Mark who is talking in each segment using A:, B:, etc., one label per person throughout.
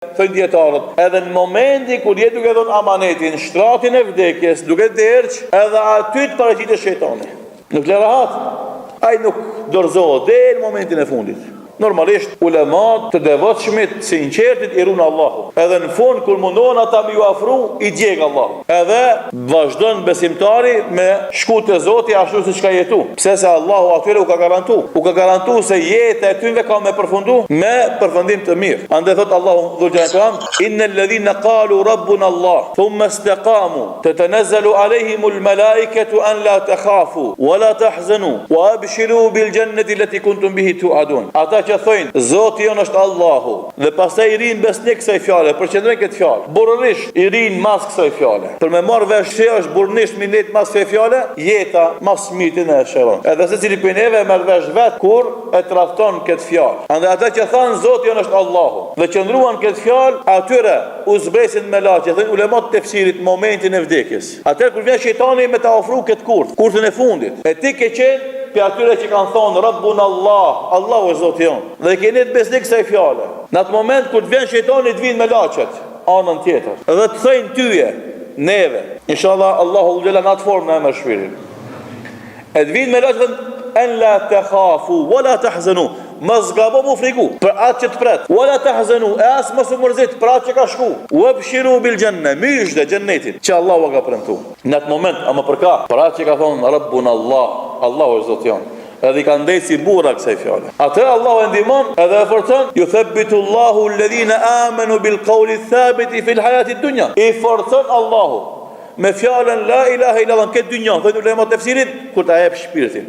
A: Thojnë dijetarët, edhe në momentin kur je duke dhënë amanetin, në shtratin e vdekjes, duke dergj, edhe aty të paraqitet shejtani. Nuk le rahat. Ai nuk dorëzohet deri në momentin e fundit. Normalisht, ulemat, të devotshmit, të sinqertit i run Allahu. Edhe në fund kur mundohen ata me ju afru, i djeg Allahu. Edhe vazhdon besimtari me shku te Zoti ashtu siç ka jetu. Pse se Allahu atyre u ka garantu. U ka garantu se jeta e tyre ka me përfundu me përfundim të mirë. Andaj thot Allahu dhul xhelal në Kur'an, Innel ledhine kalu rabbuna Allah, thumma istaqamu, tetenezelu alejhimul melaiketu en la tekhafu, wa la tahzenu, wa abshiru bil xhenneti leti kuntum bihi tuadun. Ata që thojnë, Zoti jonë është Allahu, Dhe pastaj i rrinë besnik kësaj fjale, përqendrojnë këtë fjalë. Burrërisht i rrinë mas kësaj fjale. Për me marrë vesh si është burrënisht me nejt mas kësaj fjale, jeta ma s'miri na e sqaron. Edhe secili prej neve e merr vesh vetë kur e tradhton këtë fjalë. Andaj ata që thanë Zoti jonë është Allahu dhe qëndruan këtë fjalë, atyre u zbresin melaqet, thonë ulemat e tefsirit momentin e vdekjes. Atëherë kur vjen shejtani me ta ofru këtë kurth, kurthin e fundit, e ti ke qenë prej atyre që kanë thonë Rabbuna Allah, Allahu është Zoti jonë. Dhe ke nejt besnik kësaj fjale. Në atë moment kur të vjen shejtani të vijnë melaqet, anën tjetër. Dhe të thojnë tyje, neve. Inshallah Allahu xhela në atë formë na e merr shpirtin. E të vijnë melaqet dhe en la tekhafu, wa la tahzenu. Mos gabo m'u frigu për atë që të pret. Wa la tahzenu, e as mos u mërzit për atë që ka shku. Wabshiru bil xhenne, myzhde xhennetin që Allahu ua ka premtu. Në atë moment, ama për ka? Për atë që ka thonë Rabbuna Allah, Allahu është Zoti jonë. Edhe i ka ndejt si burra kësaj fjale. Atë Allahu e ndihmon edhe e forcon, juthabbitu Allahu alladhina amanu bil qawli thabiti fil hayati dunya. I forcon Allahu me fjalën la ilaha illa Allah në këtë dynja, thonë ulemat e tefsirit, kur ta jep shpirtin.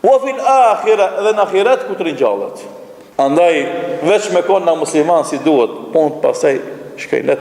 A: Wa fil akhirah dhe në ahiret kur të ringjallet. Andaj veç me kon na musliman si duhet, punët pastaj shkojnë.